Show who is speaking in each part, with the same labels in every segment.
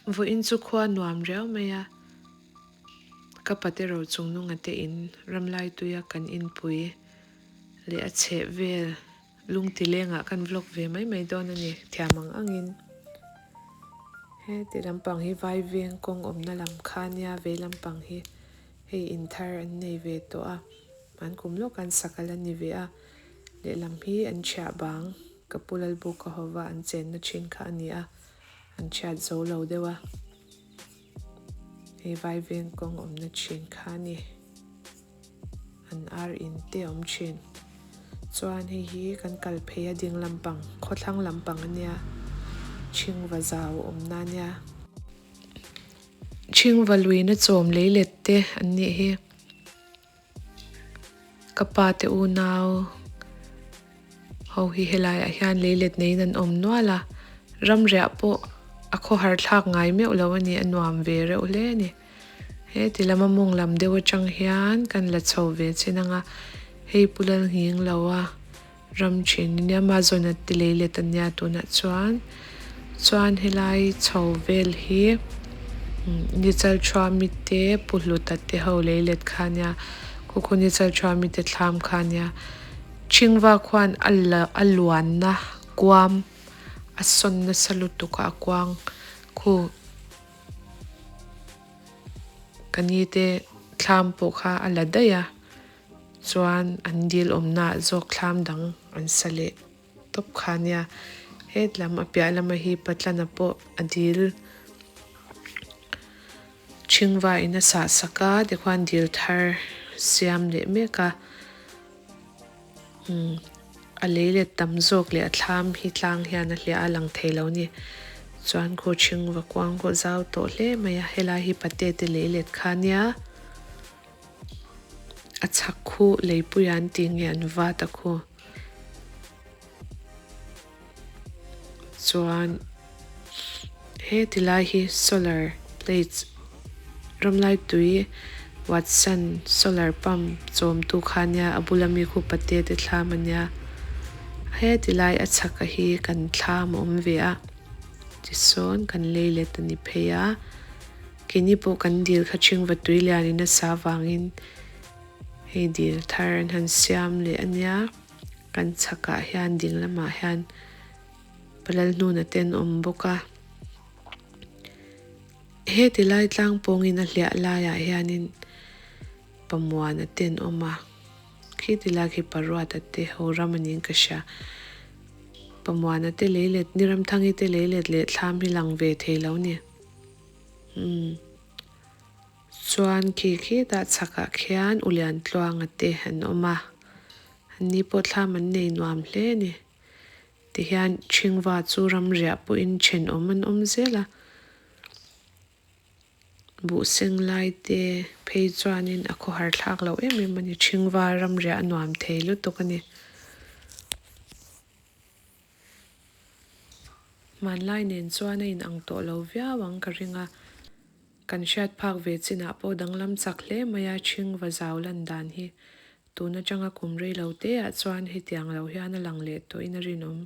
Speaker 1: Vawiin chu khua nuam riau mai a, ka pate ro chung nunga te in ramlaituia kan inpui leh a chheh vel lungti lengah kan vlog ve mai mai dawn a ni thiam ang angin. Heti lampang hi vai veng kawng awmna lam kha nia vei lampang hi hei in thar an nei ve tawh a, an kum lawk an sak ala ni ve a, lehlam hi an chhiah bang ka pu Lalbuka hova an chenna thin kha a ni a. An chhiat zo lo deuh a, hei vai veng kawng awmna thin kha a ni. An ar in te a awm thin. Chuan hei hi kan kal phei a ding lampang, khawthlang lampang a nia, Chhingva zau awmna a nia. Chhingva luina chawm leilet te an nih hi. Ka pa te unau ho hi helaiah hian leilet neiin an awm nual a, ramriah pawh a khawhar thlak ngai meuh lo a ni, a nuam ve reuh hle a ni. Heti lama mawng lam deuh atang hian kan la chho ve chin ang a, hei Pu Lalnghing lo a. Ram thin ania Amazon a ti lei let ania tunah chuan chuan helai chho vel hi Nichal Thuami te Pu Hluta te ho lei let kha ania khu khu Nichal Thuami te thlam kha ania Chhingva khuan a la a luanna kuam a sawn nasa lutuk a a kuang khu ka ni te thlam pawh kha a la daih a. Chuan an dil awmna ah zawk thlam dang an sa leh tawp kha nia. Hetlam a piah lama hi Patlana pawh a dil Chhingva in a sah sak a tikhuan dil thar siam leh mek a. Umm a lei let tam zawk leh a thlam hi tlang hian a hliah a lang thei lo ni. Chuan khu Chhingva kuang pawh zau tawh hle mai a helai hi pate te lei let kha nia. A chhak khu leipui an tih nge an vat a khu. Chuan he ti lai hi solar plates ramlai tui Watson solar pump chawm tu kha nia a bula mi khu pate te thlam a nia. He ti lai a chhak a hi kan thlam a awm ve a tisawn kan lei let a ni phei a. Keini pawh kan dil kha Chhingva tui lianin a sa vangin hei dil thar an han siam leh a nia. Kan chhakah hian ding lamah hian Palal hnuna te an awm bawk a. Heti lai tlang pawngin a hliah laiah hianin Pamuana te an awm a. Khiti lai khi Paruata te ho ram a niin ka hria. Pamuana te leilet, Niramthangi te leilet leh thlam hi lang ve thei lo ni. Umm. Chuan khi khitah chhakah khian U Liantluanga te an awm a, anni pawh thlam an nei nuam hle a ni. Tihian Chhingva chu ramriah pawhin thenawm an awm zel a, buhseng lai te phei chuanin a khawhar thlak loh em em a ni. Chhingva ramriah a nuam thei lutuk a ni. Hmanlai nen chuan a inang tawh lo viau ang ka ring a, kan hriat phak ve chinah pawh danglam chak hle mai a ṭhing va zau lan dan hi tun aṭanga kum rei lo te ah chuan hetiang lo hian a lang leh tawhin a rinawm.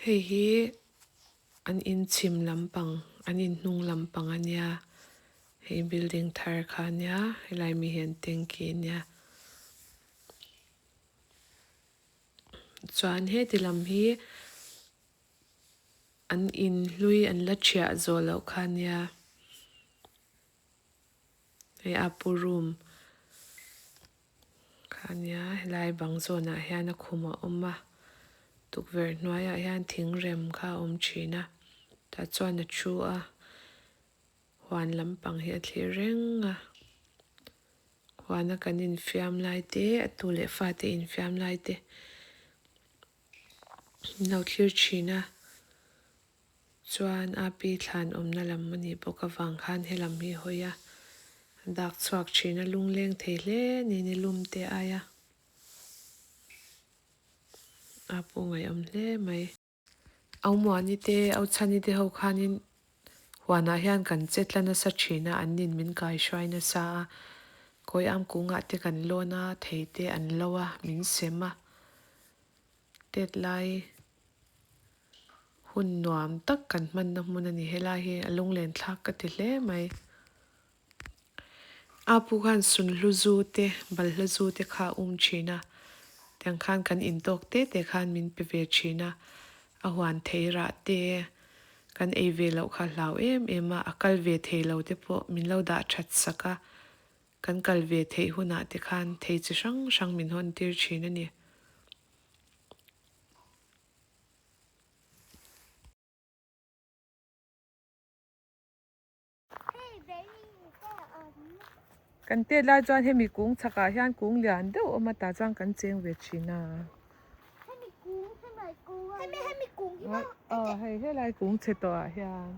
Speaker 1: Hei hi an inchhim lampang, an inhnung lampang a nia, hei building thar kha a nia, helai mi hi an tanky a nia. Chuan heti lam hi an in hlui an la thiah zawh loh kha nia hei a pu room kha nia helai bang zawnah hian a khum a awm a tukverh hnuaiah hian thingrem kha a awm thin a tah chuan a thu a huan lampang hi a thlir reng a. Huana kan infiam lai te, a tu leh fate infiam lai te an lo thlir thin a, chuan a pi thlan awmna lam a nih bawk avang khan he lam hi hawi a dak chhuak thin a, lungleng thei hle ni ni lum te aia a pawh ngaihawm hle mai. Aumuani te, Auchhani te ho khanin huanah hian kan che tla nasa thin a, an nin min kai hruai nasa a, kawi am kungah te kan lawn a, thei te an lo a, min sem a, tet lai. Hun nuam tak kan hmanna hmun a ni. Helai hi a lunglen thlak ka ti hle mai. A pu khan sunhlu zu te, balhla zu te kha a um thin a, tiang khan kan intawk te te khan min pe ve thin a, a huan thei rah te kan ei ve loh kha a hlau em em a, a kal ve thei lo te pawh min lo dah that sak a, kan kal ve theih hunah te khan thei chi hrang hrang min hawn tir thin a ni. Kan tet lai chuan hemi kung chhakah hian kung lian deuh awm a tah chuan kan cheng ve thin a. Aw hei helai kung chhe tawh ah hian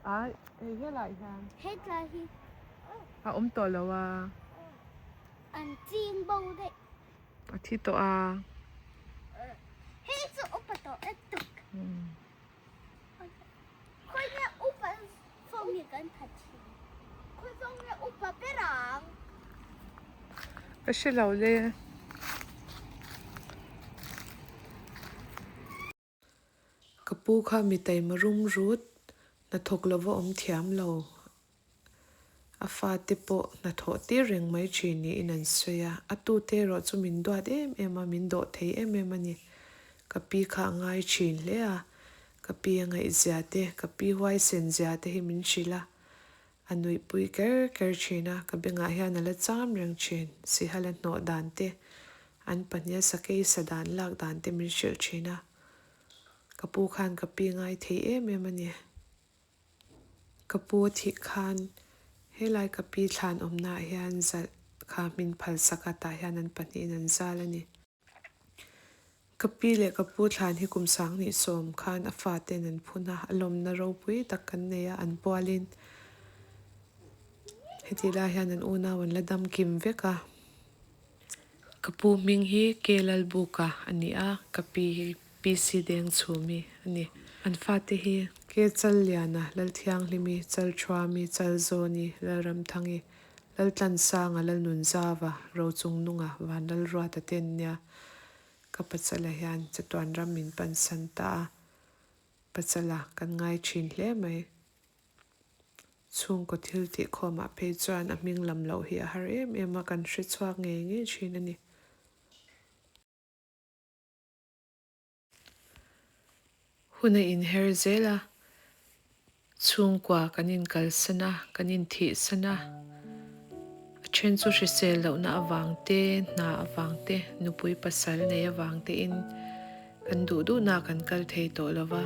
Speaker 1: a hei helai hian a awm tawh lo a. A thi tawh a. Ka hre lo le. Ka pu kha mi taima rum rut, hnathawk lova awm thiam lo. A fate pawh hnathawh tir reng mai thin niin an sawi a, a tute erawh chu min duat em em a, min dawh thei em em a ni. Ka pi kha a ngai thin hle a, ka pi a ngaihzia te, ka pi huaisen zia te hi min hrilh a, a nuihpui ker ker thin a, ka bengah hian a la cham reng thin, Sihala hnawh dan te, an pahniha sakei sa dan lak dan te min hrilh thin a, ka pu khan ka pi ngai thei em em a ni. Ka pu a thih khan helai ka pi thlan awmnaah hian zalh kha hmin phal sak a tah hian an pahnihin an zal a ni. Ka pi leh ka pu thlan hi kum sanghnih sawm khan a faten an phun a, a lawmna ropui tak kan nei a, an pualin hetih lai hian an unau an la dam kim vek a. Ka pu hming hi Ke Lalbuka a ni a, ka pi hi PC Dengchhumi a ni. An fate hi Ke Challiana, Lalthianghlimi, Chalthuami, Chalzawni, Lalramthangi, Laltlansanga, Lalnunzava, Rochungnunga, Vanlalruata te an nia. Ka Pachala hian chatuan ram min pansan ta a, Pachala kan ngai thin hle mai. Chhungkaw thil tih khawmah phei chuan a hming lam loh hi a har em em a, kan hre chhuak ngei ngei thin a ni. Hun a inher zel a, chhungkua kan inkalsan a, kan inthihsan a, a then chu hrisel lohna avang te, hna avang te, nupui pasal nei avang tein kan duh duhna kan kal thei tawh lo va.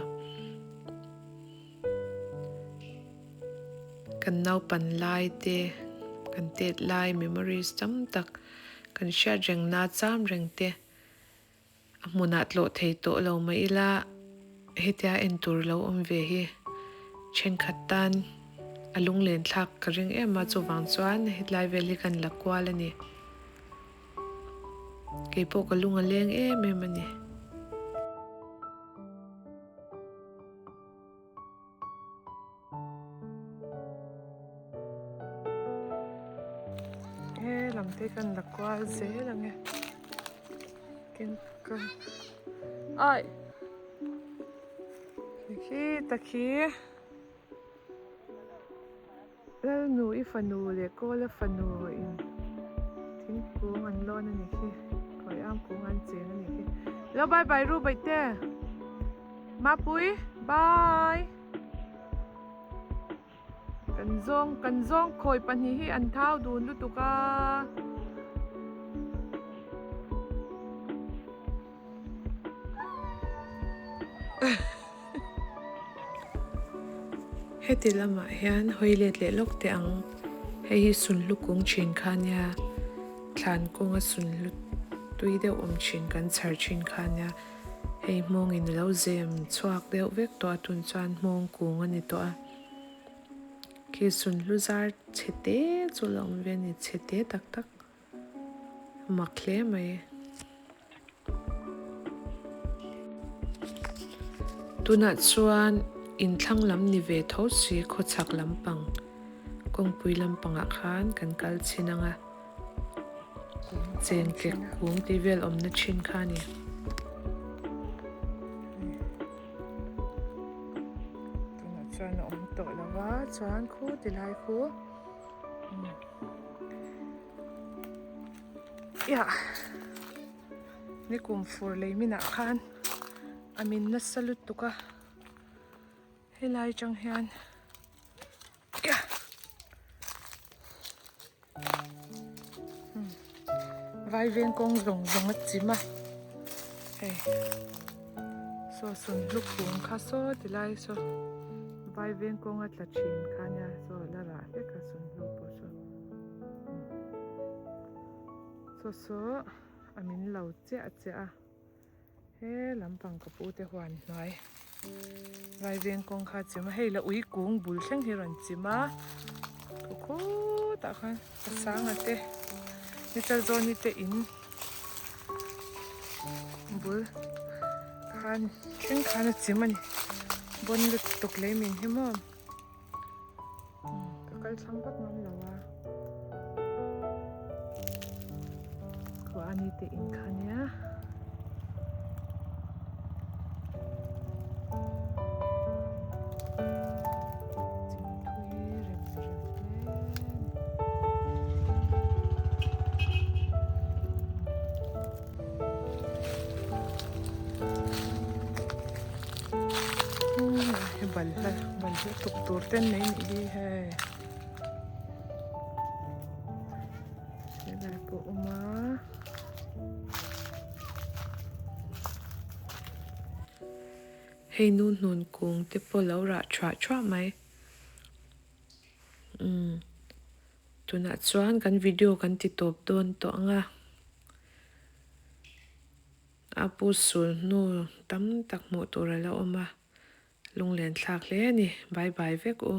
Speaker 1: Kan naupan lai te, kan tet lai memories tam tak kan hriat rengna cham reng te, A hmunah tlawh thei tawh lo mah ila hetia en tur lo awm ve hi thenkhat tan a lunglen thlak ka ring em a, chuvang chuan hetlai vel hi kan la kual a ni. Keipawh ka lung a leng em em a ni. He lam te kan la kual zel ang e kengka ai khi takhi Lalnu i fanu leh Kawla fanu in thingkung an lawn a ni khi khawi am kung an cheng a ni khi lo bye bye ru baihte Mapui bye kan zawng kan zawng khawi pahnih hi an thau dun lutuk a. Heti lamah hian hawi let leh lawk teh ang. Hei hi sunhlu kung thin kha nia, thlan kawnga sunhlu tui deuh awm thin kan chhar thin kha nia. Hei hmawngin a lo zem chhuak deuh vek tawh a, tun chuan hmawng kung a ni tawh a. Khi sunhlu zar chhe te chu a lo awm ve a ni, chhe te tak tak. Mak hle mai. Tunah chuan inthlang lam ni ve tho si khawchhak lampang kawngpui lampangah khan kan kal chhin ang a, chengkek kung tih vel awmna thin kha a ni. chuan a awm tawh lo va chuan khu ti lai khu iah nikum fur lei minah khan a min nasa lutuk a helai atang hian iah Vaiveng kawng zawng zawng a chim a hei saw sunhlu kung kha saw ti lai saw vaiveng kawng a tla thin kha nia saw la rah hlek a sunhlu pawh saw saw saw a min lo chiah chiah a. He lampang ka pu te huan hnuai Vaiveng kawng kha a chim a, hei la ui kung bul thleng hi a rawn chim a, khaw khutah khan a sanga te ni chal zawni te in bul khan thleng khan a chim a ni bawn lutuk lei min hi maw ka kal thlang vak ngam lo a khua a ni te in kha nia. Hei balhla balhla tuk tur te an nei anih hi hei helai pawh a awm a hei nu hnun kung te pawh a lo rah thuah thuah mai umm tunah chuan kan video kan ti tawp dawn tawh ang a. A pu sul hnu tam tak hmuh tur a la awm a, lunglen thlak hle a ni. Bye bye vek u.